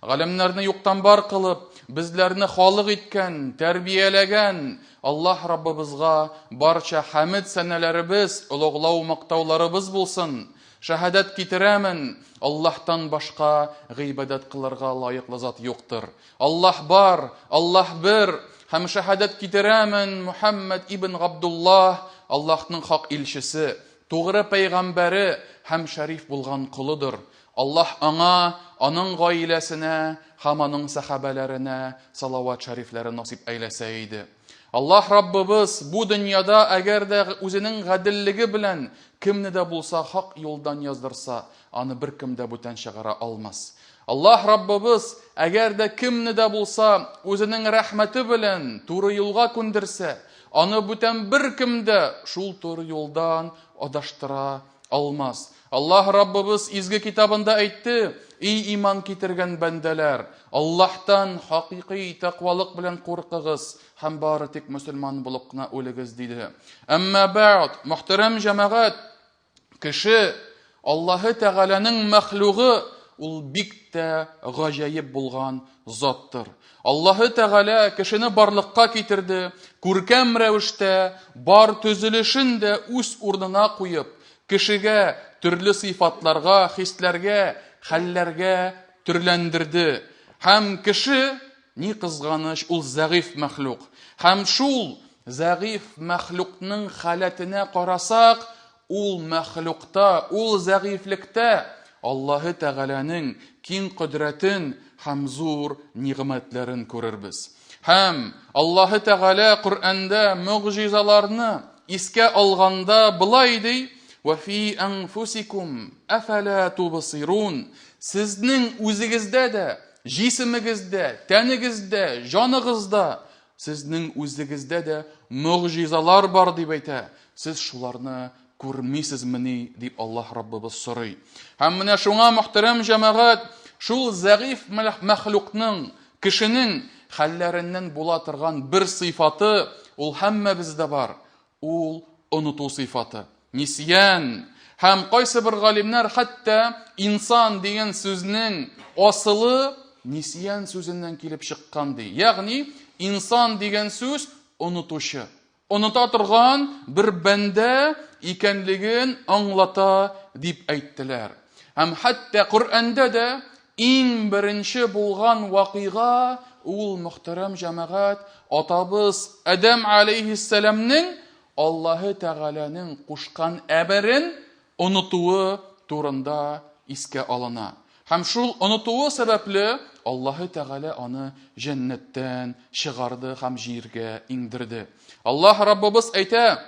Галәмнәрне юктан бар кылып, безләрне халык иткән, тәрбияләгән Аллаһ Раббыбызга барча хәмед сәнәләребез, олуглау мактауларыбыз булсын. Шәһадәт китерәмен, Аллаһтан башка гыйбадәт кылырга лаеклы зат юктыр. Аллаһ бар, Аллаһ бер, һәм шәһадәт китерәмен, Мухәммәд ибн Габдуллаһ, Аллаһның хак илчесе, тугры пәйгамбәре һәм шәриф булган колыдыр. Аллаһ аңа, аның гаиләсенә һәм аның сәхабәләренә салават шәрифләре насыйп әйләсә иде. Аллаһ Раббыбыз бу дөньяда әгәр дә үзенең гаделлеге белән кемне дә булса хак юлдан яздырса, аны беркем дә бүтән чыгара алмас. Аллаһ Раббыбыз әгәр дә кемне дә булса үзенең рәхмәте белән туры юлга күндерсә, аны бүтән беркем дә шул туры юлдан адаштыра алмас. Аллаһ Раббыбыз изге китабында әйтте, Ий иман китергән бәндәләр, Аллаһтан хакыйкый тәкъвалык белән куркыгыз һәм бары тик мөселман булып кына үлегез, диде. Әмма бәгъд, мөхтәрәм җәмәгать, кеше Аллаһы Тәгаләнең мәхлугы, ул бик тә гаҗәеп булган заттыр. Аллаһы Тәгалә кешене барлыкка китерде, күркәм рәвештә бар төзелешен дә үз урынына куеп, кешегә төрле сыйфатларга, хисләргә, хәлләргә төрләндерде. Һәм кеше, ни кызганыч, ул зәгыйфь мәхлук. Һәм шул зәгыйфь мәхлукның халәтенә карасак, Ул мәхлукта, ул зәгыйфьлектә Аллаһы Тәгаләнең киң кодрәтен һәм зур нигъмәтләрен күрербез. Һәм Аллаһы Тәгалә Коръәндә могҗизаларны искә алганда болай ди: "Ва фи анфусикум афала тубсирун". Сезнең үзегездә дә, җисемегездә, тәнегездә, җаныгызда Сезнең үзегездә дә могҗизалар бар дип әйтә. Сез шуларны күрмисезмени дип Аллаһ Раббыбыз сорый. Һәм менә шуңа мөхтәрәм җәмәгать, шул зәгыйфь мәхлукның, кешенең хәлләреннән була торган бер сыйфаты, ул һәммәбездә бар. Ул оныту сыйфаты. Нисьян. Һәм кайсы бер галимнәр хәтта инсан дигән сүзнең асылы нисьян сүзеннән килеп чыккан ди. Ягъни инсан дигән сүз онытучы, оныта торган бер бәндә икәнлеген аңлата дип әйттеләр. Һәм хәтта Коръәндә дә иң беренче булган вакыйга ул мөхтәрәм җәмәгать атабыз Адәм алейһиссәламнең Аллаһы Тәгаләнең кушкан әмерен онытуы турында искә алына. Һәм шул онытуы сәбәпле Аллаһы Тәгалә аны җәннәттән чыгарды һәм җиргә иңдерде. Аллаһ Раббыбыз әйтә: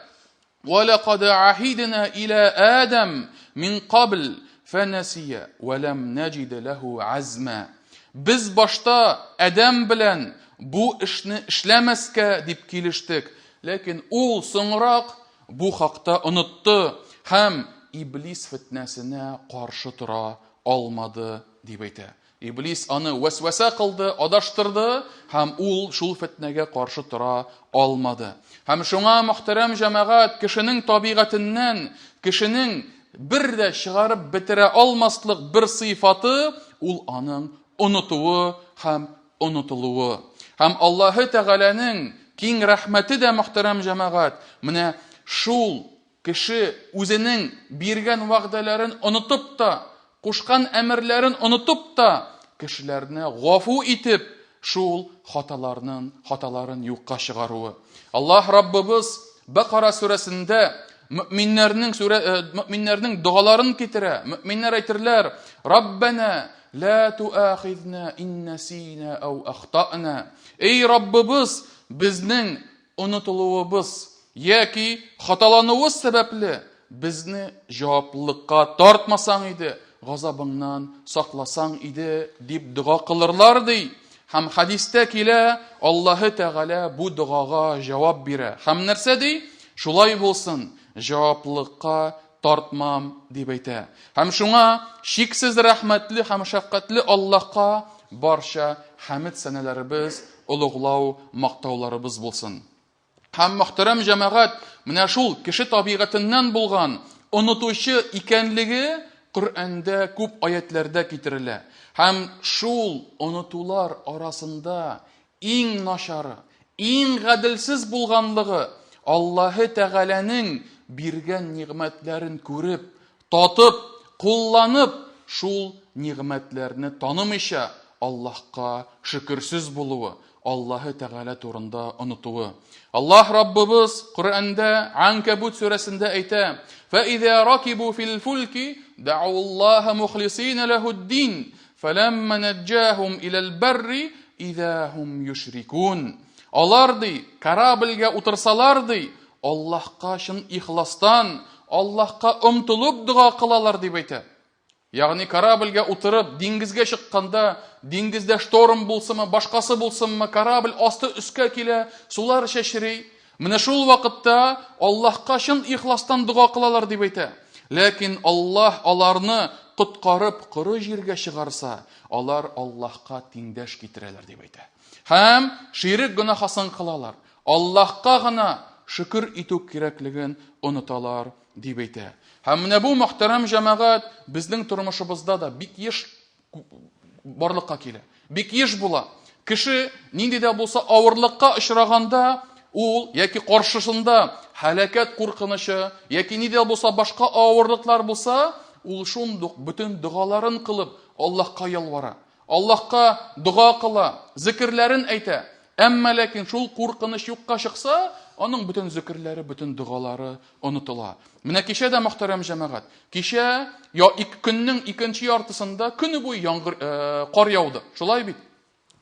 "Ва лакад ахидна иля Адам мин кабл фанасия ва лам наҗид лаху азма". Без башта Адәм белән бу эшне эшләмәскә дип килештек, ләкин ул соңрак бу хакта онытты һәм Иблис фетнәсенә каршы тора алмады, дип әйтә. Иблис аны вәсвәсә кылды, адаштырды һәм ул шул фетнәгә каршы тора алмады. Һәм шуңа, мөхтәрәм җәмәгать, кешенең табигатеннән, кешенең бер дә чыгарып бетерә алмаслык бер сыйфаты, ул аның онытуы һәм онытылуы. Һәм Аллаһы Тәгаләнең киң рәхмәте дә, мөхтәрәм җәмәгать, менә шул Кеше үзенең биргән вәгъдәләрен онытып та, кушкан әмерләрен онытып та, кешеләрне гафу итеп, шул хаталарның хаталарын юкка чыгаруы. Аллаһ Раббыбыз Бакара сүрәсендә мөминнәрнең сүрә э, мөминнәрнең догаларын китерә. Мөминнәр әйтерләр: Раббана ла туахизна ин насина ау ахтана. Эй Раббыбыз, безнең онытылуыбыз яки хаталануыбыз сәбәпле безне җаваплылыкка тартмасаң иде, газабыңнан сакласаң иде, дип дога кылырлар, ди. Һәм хәдистә килә, Аллаһы Тәгалә бу догага җавап бирә. Һәм нәрсә ди? Шулай булсын, җаваплылыкка тартмам, дип әйтә. Һәм шуңа чиксез рәхмәтле һәм шәфкатьле Аллаһка барча хәмед сәнәләребез, олуглау, мактауларыбыз булсын. Һәм мөхтәрәм җәмәгать, менә шул кеше табигатеннән булган онытучы икәнлеге Коръәндә күп аятләрдә китерелә. Һәм шул онытулар арасында иң начары, иң гаделсез булганлыгы Аллаһы Тәгаләнең биргән нигъмәтләрен күреп, татып, кулланып, шул нигъмәтләрне танымыйча Аллаһка шөкерсез булуы, Аллаһы Тәгалә турында онытуы. Аллаһ Раббыбыз Коръәндә Анкабут сүрәсендә әйтә: "Фәиза ракибу фил фулки дa'у Аллаһа мухлисина лахуд-дин, фәламма наджахум илал барри иза хум юшрикун". Алар ди, корабльгә утырсалар ди, Аллаһка чын ихластан, Аллаһка омтылып дога кылалар дип әйтә. Ягъни корабльгә утырып, диңгезгә чыкканда, диңгездә шторм булсынмы, башкасы булсынмы, корабль асты өскә килә, сулар чәчри. Менә шул вакытта Аллаһка чын ихластан дога кылалар дип әйтә. Ләкин Аллаһ аларны коткарып коры җиргә чыгарса, алар Аллаһка тиңдәш китерәләр дип әйтә. Һәм ширек гөнаһасын кылалар. Аллаһка гына шөкер итү кирәклеген оныталар дип әйтә. Һәм менә бу, мөхтәрәм җәмәгать, безнең тормышыбызда да бик еш барлыкка килә. Бик еш була. Кеше нинди дә булса авырлыкка очраганда, ул яки каршысында һәлакәт куркынычы, яки ни дә булса башка авырлыклар булса, ул шундук бөтен догаларын кылып Аллаһка ялвара. Аллаһка дога кыла, зикерләрен әйтә. Әмма ләкин шул куркыныч юкка чыкса, аның бөтен зикерләре, бөтен догалары онытыла. Менә кичә дә, мөхтәрәм җәмәгать, кичә я ик, көннең икенче яртысында көне буе яңгыр, э, кар яуды. Шулай бит?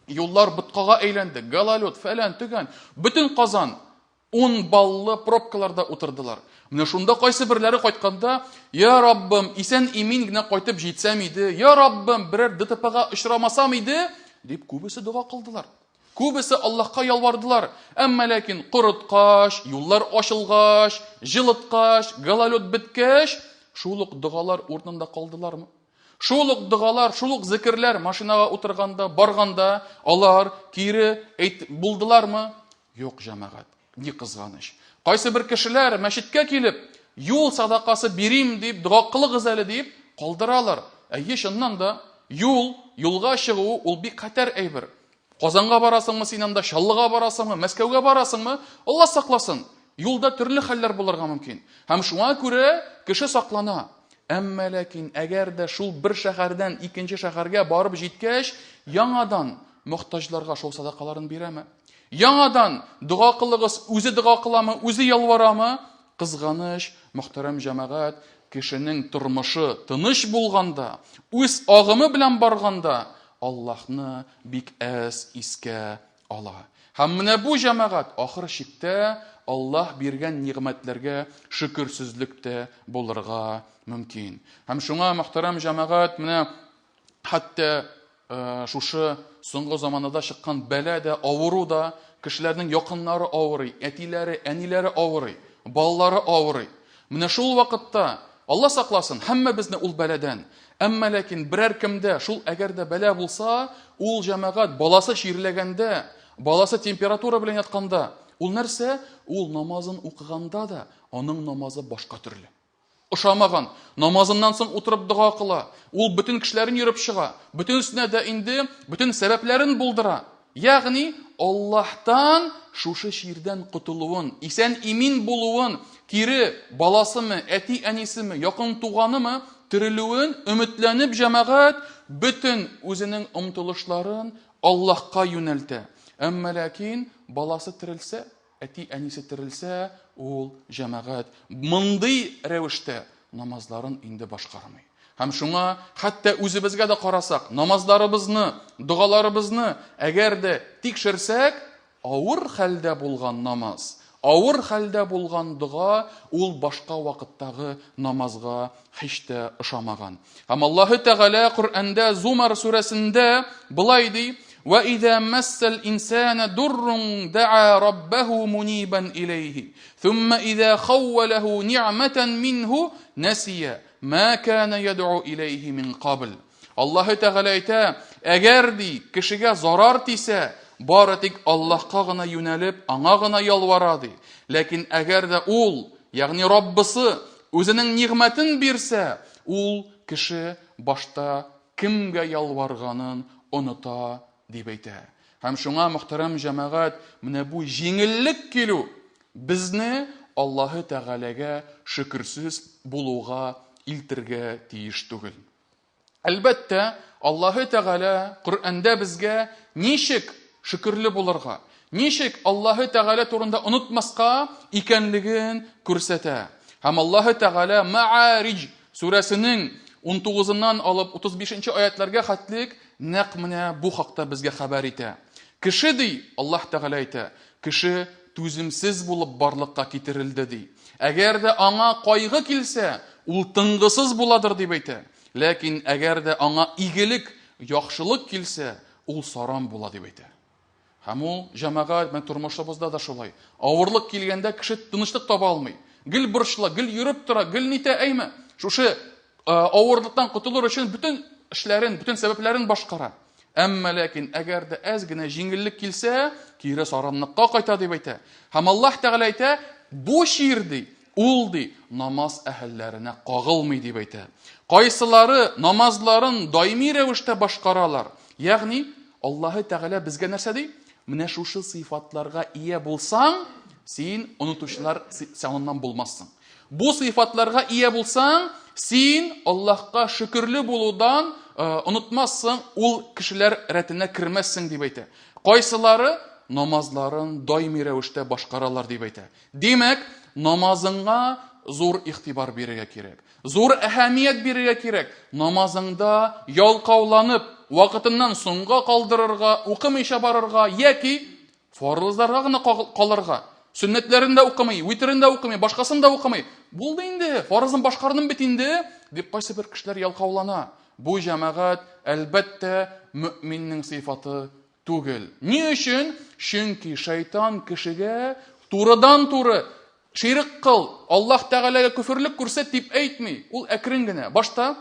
Юллар боткага әйләнде, гололед, фәлән, төгән. Бөтен Казан Ун баллы пробкаларда утырдылар. Менә шунда кайсы берләре кайтканда, Я Раббым, исән-имин генә кайтып җитсәм иде, Я Раббым, берәр ДТПга очрамасам иде, дип күбесе дога кылдылар. Күбесе Аллаһка ялвардылар. Әмма ләкин корыткач, юллар ачылгач, җылыткач, гололед беткәч, шул ук догалар урынында калдылармы? Шул ук догалар, шул ук зикерләр машинага утырганда, барганда алар кире әйт булдылармы? Юк, җәмәгать, ни кызганыч. Кайсы бер кешеләр мәчеткә килеп, юл садакасы бирим дип, дога кылыгыз әле дип калдыралар. Әйе, чыннан да, юл, юлга чыгу ул бик хәтәр әйбер. Казанга барасыңмы син анда, Чаллыга барасыңмы, Мәскәүгә барасыңмы? Алла сакласын. Юлда төрле хәлләр булырга мөмкин. Һәм шуңа күрә кеше саклана. Әмма ләкин әгәр дә шул бер шәһәрдән икенче шәһәргә барып җиткәч, яңадан мохтаҗларга шул садакаларын бирәме? Яңадан дога кылыгыз, үзе дога кыламы, үзе ялварамы? Кызганыч, мөхтәрәм җәмәгать, кешенең тормышы тыныч булганда, үз агымы белән барганда, Аллаһны бик әз искә ала. Һәм менә бу җәмәгать ахыр чиктә Аллаһ биргән нигъмәтләргә шөкерсезлек тә булырга мөмкин. Һәм шуңа, мөхтәрәм җәмәгать, менә хәтта Шушы соңгы заманада чыккан бәла дә, авыру да, кешеләрнең якыннары авырый, әтиләре, әниләре авырый, балалары авырый. Менә шул вакытта, Алла сакласын, һәммәбезне ул бәладән. Әмма ләкин берәр кемдә шул әгәр дә бәла булса, ул җәмәгать баласы чирләгәндә, баласы температура белән ятканда, ул нәрсә? Ул намазын укыганда да аның намазы башка төрле. Ошамаган. Намазыннан соң утырып дога кыла. Ул бөтен кешеләрен йөреп чыга. Бөтенесенә дә инде бөтен сәбәпләрен булдыра. Ягъни Аллаһтан шушы чирдән котылуын, исән-имин булуын, кире баласымы, әти-әнисеме, якын туганымы терелүен өметләнеп җәмәгать бөтен үзенең омтылышларын Аллаһка юнәлтә. Әмма ләкин баласы терелсә, Әти-әнисе терелсә, ул җәмәгать мондый рәвештә намазларын инде башкармый. Һәм шуңа хәтта үзебезгә дә карасак, намазларыбызны, догаларыбызны әгәр дә тикшерсәк, авыр хәлдә булган намаз, авыр хәлдә булган дога ул башка вакыттагы намазга һич тә ошамаган. Һәм Аллаһы Тәгалә Коръәндә Зумар сүрәсендә болай ди: "Ва иза массал инсана дуррун да'a раббаху мунибан илейхи, thumma иза хawwalahu ni'матан минху насия ма кана яд'у илейхи мин кабл." Аллаһы Тәгалә әйтә, әгәр ди, кешегә зарар тисә, бары тик Аллаһка гына юнәлеп, аңа гына ялвара ди. Ләкин әгәр дә ул, ягъни Раббысы, үзенең нигъмәтен бирсә, ул кеше башта кемгә ялварганын оныта, дип әйтә. Һәм шуңа, мөхтәрәм җәмәгать, менә бу җиңеллек килү безне Аллаһы Тәгаләгә шөкерсез булуга илтергә тиеш түгел. Әлбәттә, Аллаһы Тәгалә Коръәндә безгә ничек шөкерле булырга, ничек Аллаһы Тәгалә турында онытмаска икәнлеген күрсәтә. Һәм Аллаһы Тәгалә Мәаридж сүрәсенең 19-ннан алып 35 нче аятларга хәтлек нәкъ менә бу хакта безгә хәбәр итә. Кеше, ди, Аллаһ Тәгалә әйтә, кеше түземсез булып барлыкка китерелде, ди. Әгәр дә аңа кайгы килсә, ул тынгысыз буладыр, дип әйтә. Ләкин әгәр дә аңа игелек, яхшылык килсә, ул саран була, дип әйтә. Һәм ул, җәмәгать, менә тормышыбызда да шулай. Авырлык килгәндә кеше тынычлык таба алмый. Гел борчыла, гел йөреп тора, гел нитә, әйме? Шушы авырлыктан котылыр өчен бөтен эшләрен, бөтен сәбәпләрен башкара. Әмма ләкин әгәр дә әз генә җиңеллек килсә, кире саранлыкка кайта дип әйтә. Һәм Аллаһ Тәгалә әйтә, бу чир ди, ул ди, намаз әһелләренә кагылмый дип әйтә. Кайсылары намазларын даими рәвештә башкаралар. Ягъни Аллаһы Тәгалә безгә нәрсә ди? Менә шушы сыйфатларга ия булсаң, син онытучылар саныннан булмассың. Бу сыйфатларга ия булсаң, син Аллаһка шөкерле булудан э, онытмассың, ул кешеләр рәтенә кермәссең дип әйтә. Кайсылары намазларын даими рәвештә башкаралар дип әйтә. Димәк, намазыңа зур игътибар бирергә кирәк. Зур әһәмият бирергә кирәк. Намазыңда ялкауланып, вакытыннан соңга калдырырга, укымыйча барырга яки Фарызларга гына калырга. Сөннәтләрен дә укымый, витрен дә укымый, башкасын да укымый. Булды инде, фарызын башкардым бит инде, дип кайсы бер кешеләр ялкаулана. Бу җәмәгать, әлбәттә, мөэминнең сыйфаты түгел. Ни өчен? Чөнки шайтан кешегә турыдан-туры ширк кыл, Аллаһ Тәгаләгә көферлек күрсәт дип әйтми. Ул әкрен генә. Башта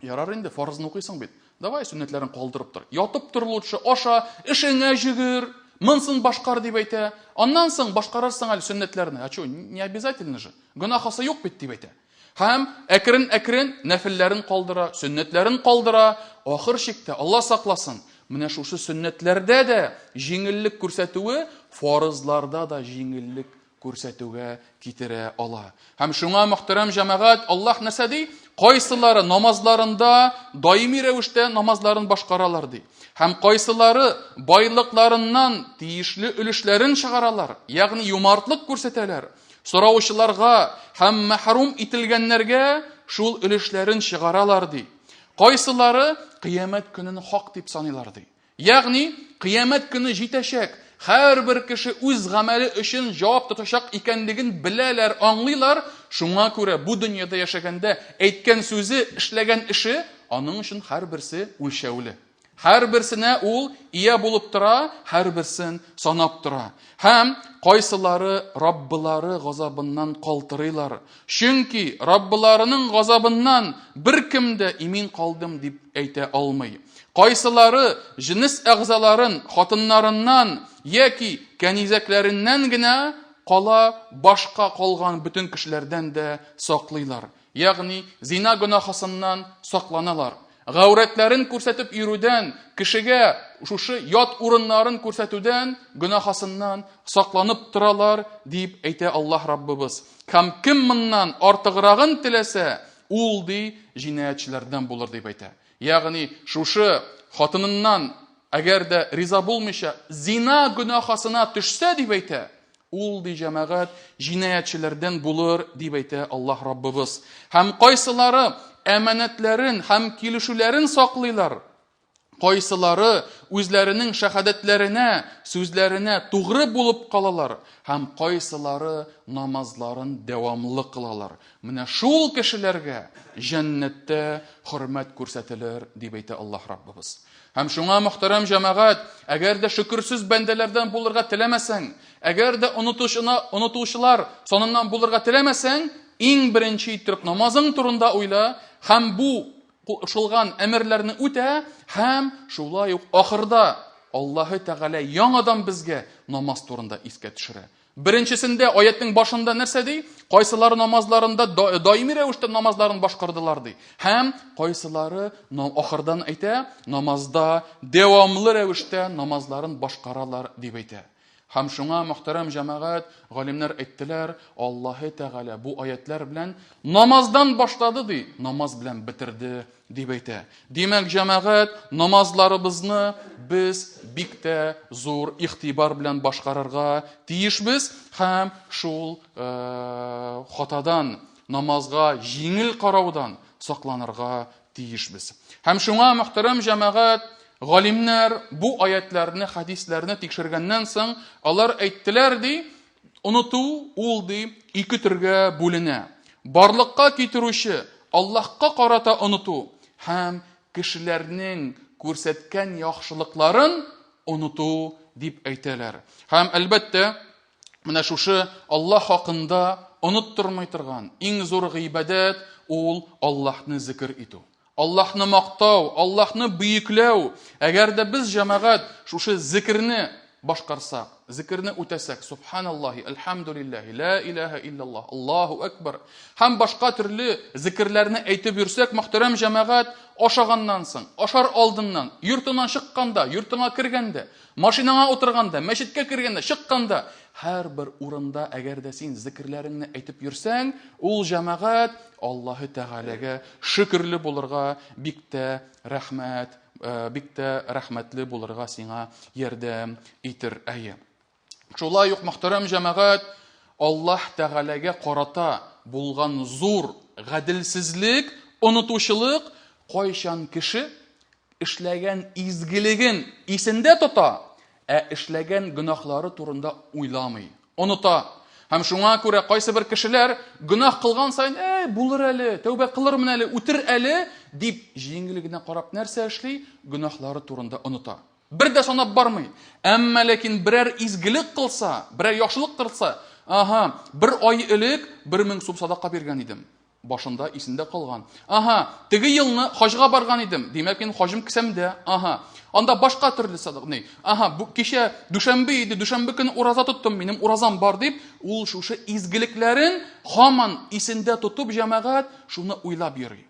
Ярар инде, фарызны укыйсың бит. Давай сөннәтләрен калдырып тор. Ятып тор лучше, аша, эшеңә җөгер, монсын башкар дип әйтә. Аннан соң башкарырсың әле сөннәтләрне. А чё, не обязательно же. Гөнаһысы юк бит дип әйтә. Һәм әкрен-әкрен нәфелләрен калдыра, сөннәтләрен калдыра. Ахыр чиктә, Алла сакласын, менә шушы сөннәтләрдә дә җиңеллек күрсәтүе фарызларда да җиңеллек күрсәтүгә китерә ала. Һәм шуңа, мөхтәрәм җәмәгать, Аллаһ нәрсә ди? Кайсылары намазларында даими рәвештә намазларын башкаралар ди. Һәм кайсылары байлыкларыннан тиешле өлешләрен чыгаралар, ягъни юмартлык күрсәтәләр. Сораучыларга һәм мәхрүм ителгәннәргә шул өлешләрен чыгаралар ди. Кайсылары кыямәт көнен хак дип саныйлар ди. Ягъни, кыямәт көне җитәчәк, һәрбер кеше үз гамәле өчен җавап тотачак икәнлеген беләләр, аңлыйлар, шуңа күрә бу дөньяда яшәгәндә әйткән сүзе, эшләгән эше аның өчен һәрберсе үлчәүле. Һәрберсенә ул ия булып тора, һәрберсен санап тора. Һәм кайсылары Раббылары газабыннан калтырыйлар. Чөнки Раббыларының газабыннан беркем дә имин калдым дип әйтә алмый. Кайсылары җенес әгъзаларын хатыннарыннан яки кәнизәкләреннән генә кала башка калган бөтен кешеләрдән дә саклыйлар. Ягъни зина гөнаһысыннан сакланалар. Гаурәтләрен күрсәтеп йөрүдән, кешегә шушы ят урыннарын күрсәтүдән, гөнаһысыннан сакланып торалар, дип әйтә Аллаһ Раббыбыз. Һәм кем моннан артыграгын теләсә, ул ди җинаятьчеләрдән булыр дип әйтә. Ягъни шушы хатыныннан әгәр дә риза булмыйча зина гөнаһасына төшсә дип әйтә, ул ди җәмәгать җинаятьчеләрдән булыр дип әйтә Аллаһ Раббыбыз. Һәм кайсылары әманәтләрен һәм килешүләрен саклыйлар, кайсылары үзләренең шәһадәтләренә, сүзләренә тугры булып калалар һәм кайсылары намазларын дәвамлы кылалар. Менә шул кешеләргә җәннәттә хөрмәт күрсәтелер, дип әйтә Аллаһ Раббыбыз. Һәм шуңа, мөхтәрәм җәмәгать, әгәр дә шөкерсез бәндәләрдән булырга теләмәсәң, әгәр дә онытучылар саныннан булырга теләмәсәң, иң беренче иттереп намазың турында уйла һәм бу кушылган әмерләрне үтә һәм шулай ук ахырда Аллаһы Тәгалә яңадан безгә намаз турында искә төшерә. Беренчесендә аятның башында нәрсә ди? Кайсылары намазларында даими рәвештә намазларын башкардылар ди. Һәм кайсылары ахырдан әйтә, намазда дәвамлы рәвештә намазларын башкаралар дип әйтә. Һәм шуңа, мөхтәрәм җәмәгать, галимнәр әйттеләр, Аллаһы Тәгалә бу аятлар белән намаздан башлады ди, намаз белән бетерде дип әйтә. Димәк, җәмәгать, намазларыбызны без бик тә зур игътибар белән башкарырга тиешбез һәм шул э, хатадан, намазга җиңел караудан сакланырга тиешбез. Һәм шуңа, мөхтәрәм җәмәгать, галимнәр бу аятларны, хәдисләрне тикшергәннән соң, алар әйттеләр ди, оныту ул ди ике төргә бүленә. Барлыкка китерүче Аллаһка карата оныту һәм кешеләрнең күрсәткән яхшылыкларын оныту дип әйтәләр. Һәм әлбәттә, менә шушы Аллаһ хакында оныттырмый торган иң зур гыйбадәт ул Аллаһны зикер итү. Аллаһны мактау, Аллаһны бөекләү. Әгәр дә без җәмәгать шушы зикерне башкарсак, зикерне үтәсәк, субханаллаһи, әлхәмдүлилләһи, ла илаһа иллаллаһ, Аллаһу акбар һәм башка төрле зикерләрне әйтеп йөрсәк, мөхтәрәм җәмәгать, ашаганнан соң, ашар алдыннан, йортыңнан чыкканда, йортыңа кергәндә, Машинаңа утырганда, мәчеткә кергәндә, чыкканда, һәрбер урында әгәр дә син зикерләреңне әйтеп йөрсәң, ул җәмәгать Аллаһы Тәгаләгә шөкерле булырга бик тә рәхмәт, э, бик тә рәхмәтле булырга сиңа ярдәм итер. Әйе. Шулай ук мөхтәрәм җәмәгать, Аллаһ Тәгаләгә карата булган зур гаделсезлек, онытучылык, кайчан кеше эшләгән изгелеген исендә тота, ә эшләгән гөнаһлары турында уйламый, оныта. Һәм шуңа күрә кайсы бер кешеләр гөнаһ кылган саен, әй, булыр әле, тәүбә кылырмын әле, үтер әле, дип җиңел генә карап нәрсә эшли? Гөнаһлары турында оныта. Бер дә санап бармый. Әмма ләкин берәр изгелек кылса, берәр яхшылык кылса, ага, бер ай элек 1000 сум садака биргән идем. Башында исендә калган. Ага, теге елны хаҗга барган идем. Димәк, мин хаҗым кесәмдә. Ага. Анда башка төрле садак. Ни? Ага, бу кичә дүшәмбе иде, дүшәмбе көне ураза тоттым, минем уразам бар дип, ул шушы изгелекләрен һаман исендә тотып, җәмәгать шуны уйлап йөри.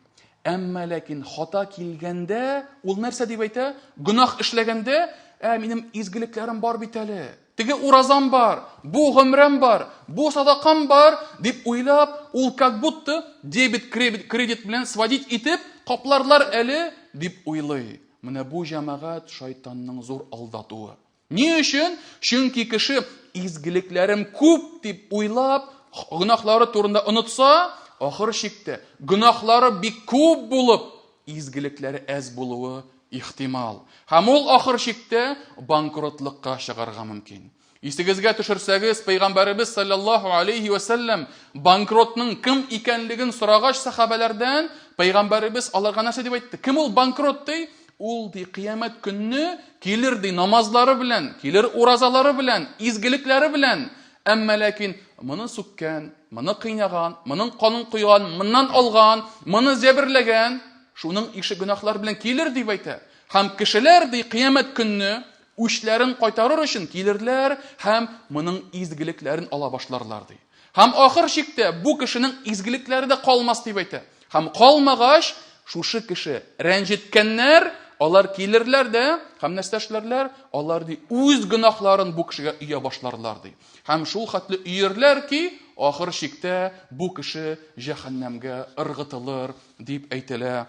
Әмма ләкин хата килгәндә, ул нәрсә дип әйтә? Гөнаһ эшләгәндә, ә минем изгелекләрем бар бит әле. Теге уразам бар, бу гомрәм бар, бу садакам бар, дип уйлап, ул как будто дебет, кредит белән сводить итеп, капларлар әле, дип уйлый. Менә бу җәмәгать шайтанның зур алдатуы. Ни өчен? Чөнки кеше изгелекләрем күп дип уйлап, гөнаһлары турында онытса, ахыр чиктә гөнаһлары бик күп булып, изгелекләре әз булуы ихтимал. Һәм ул ахыр чиктә банкротлыкка чыгарга мөмкин. Исегезгә төшерсәгез, пәйгамбәребез саллаллаһу алейхи ва сәлләм банкротның кем икәнлеген сорагач сахабәләрдән, пәйгамбәребез аларга нәрсә дип әйтте? Кем ул банкрот ди? Ул ди кыямәт көнне килер ди намазлары белән, килер уразалары белән, изгелекләре белән. Әмма ләкин моны сүккән, моны кыйнаган, моның канын койган, моннан алган, моны җәберләгән, шуның ише гөнаһлар белән килер дип әйтә. Һәм кешеләр ди кыямәт көнне үчләрен кайтарыр өчен килерләр һәм моның изгелекләрен ала башларлар ди. Һәм ахыр чиктә бу кешенең изгелекләре дә калмас дип әйтә. Һәм калмагач, шушы кеше рәнҗеткәннәр, алар килерләр дә һәм нәрсә эшләрләр? Алар ди үз гөнаһларын бу кешегә өя башларлар ди. Һәм шул хәтле өерләр ки, ахыр чиктә бу кеше җәһәннәмгә ыргытылыр дип әйтелә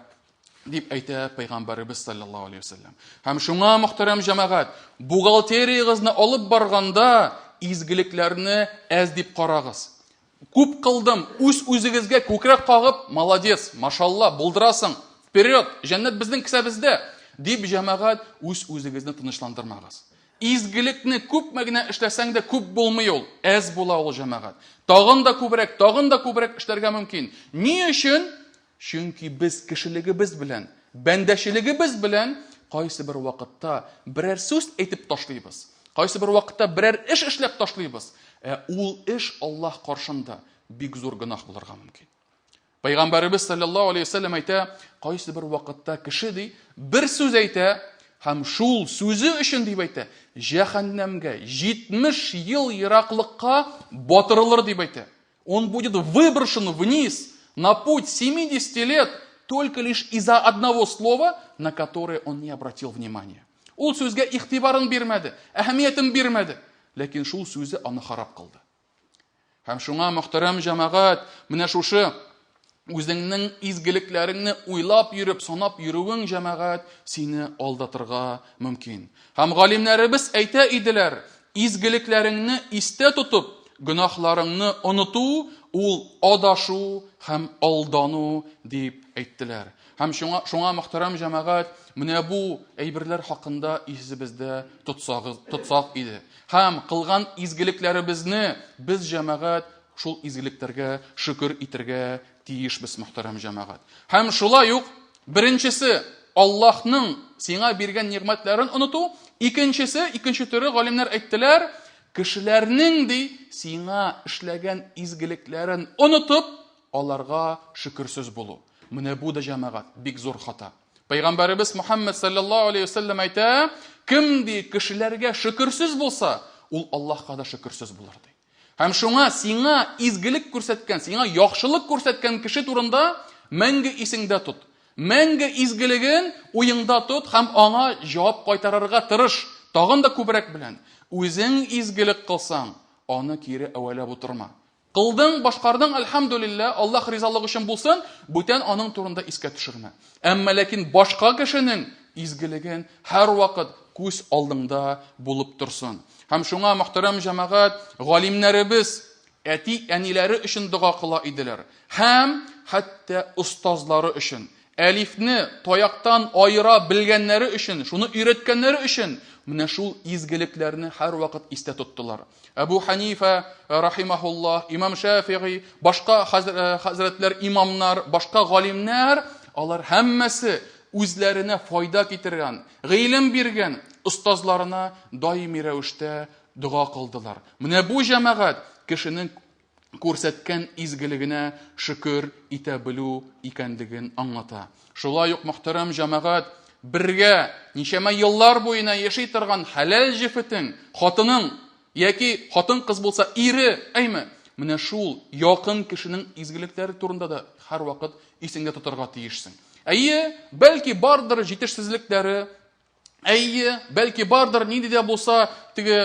дип әйтә пәйгамбәребез саллаллаһу алейхи вәсәлләм. Һәм шуңа мөхтәрәм җәмәгать, бухгалтериягызны алып барганда изгелекләрне әз дип карагыз. Күп кылдым, үз үзегезгә күкрәк кагып, молодец, машалла, булдырасың, вперед, җәннәт безнең кесәбездә, дип җәмәгать үз үзегезне тынычландырмагыз. Изгелекне күпме генә эшләсәң дә күп булмый ул, әз була ул җәмәгать. Тагын да күбрәк, тагын да күбрәк эшләргә мөмкин. Ни өчен? Чөнки без кешелегебез белән, бәндәчелегебез белән кайсы бер вакытта берәр сүз әйтеп ташлыйбыз, кайсы бер вакытта берәр эш эшләп ташлыйбыз, ә ул эш Аллаһ каршында бик зур гөнаһ булырга мөмкин. Пәйгамбәребез саллаллаһу алейхи вәсәлләм әйтә, кайсы бер вакытта кеше ди, бер сүз әйтә Һәм шул сүзе өчен дип әйтә, җәһәннәмгә 70 ел ераклыкка батырылыр дип әйтә. Он будет выброшен вниз на путь 70 лет только лишь из-за одного слова, на которое он не обратил внимания. Ул сүзгә игътибарын бирмәде, әһәмиятен бирмәде, ләкин шул сүзе аны харап кылды. Һәм шуңа, мөхтәрәм җәмәгать, менә шушы үзеңнең изгелекләреңне уйлап йөреп, санап йөрүең җәмәгать сине алдатырга мөмкин. Һәм галимнәребез әйтә иделәр, изгелекләреңне истә тотып, гөнаһларыңны оныту ул адашу һәм алдану дип әйттеләр. Һәм шуңа, шуңа мөхтәрәм җәмәгать, менә бу әйберләр хакында исебездә тотсагыз, тотсак иде. Һәм кылган изгелекләребезне без җәмәгать шул изгелекләргә шөкер итергә тиешбез, мөхтәрәм җәмәгать. Һәм шулай ук беренчесе Аллаһның сиңа биргән нигъмәтләрен оныту, икенчесе, икенче төре галимнәр әйттеләр, кешеләрнең ди сиңа эшләгән изгелекләрен онытып, аларга шөкерсез булу. Менә бу да җәмәгать бик зур хата. Пәйгамбәребез Мухаммад саллаллаһу алейхи вәсәлләм әйтә, кем ди кешеләргә шөкерсез булса, ул Аллаһка да шөкерсез булыр ди. Һәм шуңа сиңа изгелек күрсәткән, сиңа яхшылык күрсәткән кеше турында мәңге исеңдә тот. Мәңге изгелеген уеңда тот һәм аңа җавап кайтарырга тырыш, тагын да күбрәк белән. Үзең изгелек кылсаң, аны кире әвәләп утырма. Кылдың, башкардың, әлхәмдүлилләһ, Аллаһ ризалыгы өчен булсын, бүтән аның турында искә төшермә. Әмма ләкин башка кешенең изгелеген һәрвакыт күз алдыңда булып торсын. Һәм шуңа, мөхтәрәм җәмәгать, галимнәребез әти-әниләре өчен дога кыла иделәр. Һәм хәтта остазлары өчен. Әлифне таяктан аера белгәннәре өчен, шуны өйрәткәннәре өчен, менә шул изгелекләрне һәрвакыт истә тоттылар. Әбу Ханифа, рахимахуллаһ, имам Шафигый, башка хәзрәтләр, имамнар, башка галимнәр, алар һәммәсе үзләренә файда китергән, гыйлем биргән остазларына даими рәвештә дога кылдылар. Менә бу җәмәгать кешенең күрсәткән изгелегенә шөкер итә белү икәнлеген аңлата. Шулай ук, мөхтәрәм җәмәгать, бергә ничәмә еллар буена яши торган хәләл җефетең, хатының яки хатын-кыз булса ире, әйме, менә шул якын кешенең изгелекләре турында да һәрвакыт исеңдә тотарга тиешсең. Әйе, бәлки бардыр җитешсезлекләре, Әйе, бәлки бардыр, нинди дә булса теге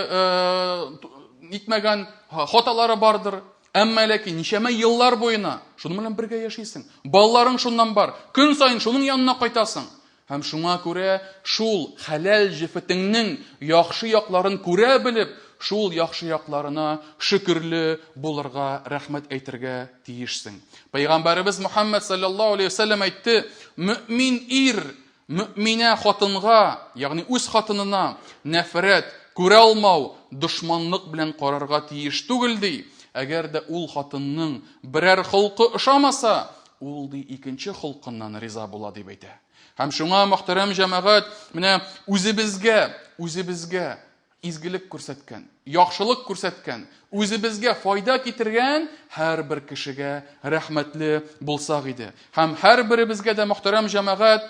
нитмәгән хаталары бардыр. Әмма ләкин ничәмә еллар буена шуның белән бергә яшисең. Балаларың шуннан бар. Көн саен шуның янына кайтасың. Һәм шуңа күрә шул хәләл җефетеңнең яхшы якларын күрә белеп, шул яхшы якларына шөкерле булырга, рәхмәт әйтергә тиешсең. Пәйгамбәребез Мухаммад саллаллаһу алейхи вәсәлләм әйтте: "Мөмин ир Мөэминә хатынга, ягъни үз хатынына нәфрәт, күрә алмау, дошманлык белән карарга тиеш түгел, ди. Әгәр дә ул хатынның берәр холкы ошамаса, ул, ди, икенче холкыннан риза була, дип әйтә. Һәм шуңа, мөхтәрәм җәмәгать, менә үзебезгә, үзебезгә изгелек күрсәткән, яхшылык күрсәткән, үзебезгә файда китергән һәрбер кешегә рәхмәтле булсак иде. Һәм һәрберебезгә дә, мөхтәрәм җәмәгать,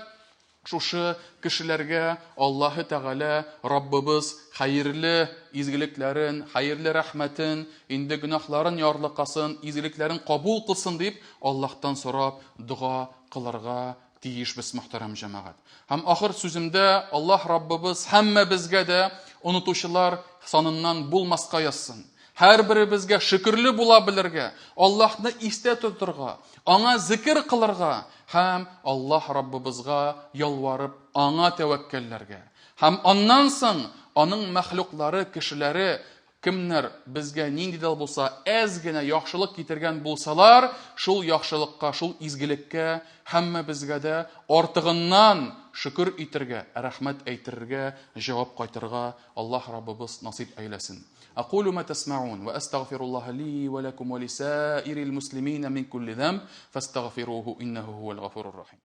шушы кешеләргә Аллаһы Тәгалә Раббыбыз хәерле изгелекләрен, хәерле рәхмәтен, инде гөнаһларын ярлыкасын, изгелекләрен кабул кылсын дип Аллаһтан сорап дога кылырга тиешбез, мөхтәрәм җәмәгать. Һәм ахыр сүземдә Аллаһ Раббыбыз һәммәбезгә дә онытучылар саныннан булмаска язсын. Һәрберебезгә шөкерле була белергә, Аллаһны истә тотырга, аңа зикер кылырга һәм Аллаһ Раббыбызга ялварып, аңа тәвәккәлләргә. Һәм аннан соң аның мәхлуклары, кешеләре Кемнәр безгә нинди дә булса әз генә яхшылык китергән булсалар, шул яхшылыкка, шул изгелеккә һәммәбезгә дә артыгыннан шөкер итергә, рәхмәт әйтергә, җавап кайтырга Аллаһ Раббыбыз насыйп әйләсен. Акулу ма тәсмәун ва әстәгъфируллаһа ли ва ләкум ва лисаирил муслимина мин кулли зәмб фәстәгъфируху иннәһу һуәл гафурур рахим.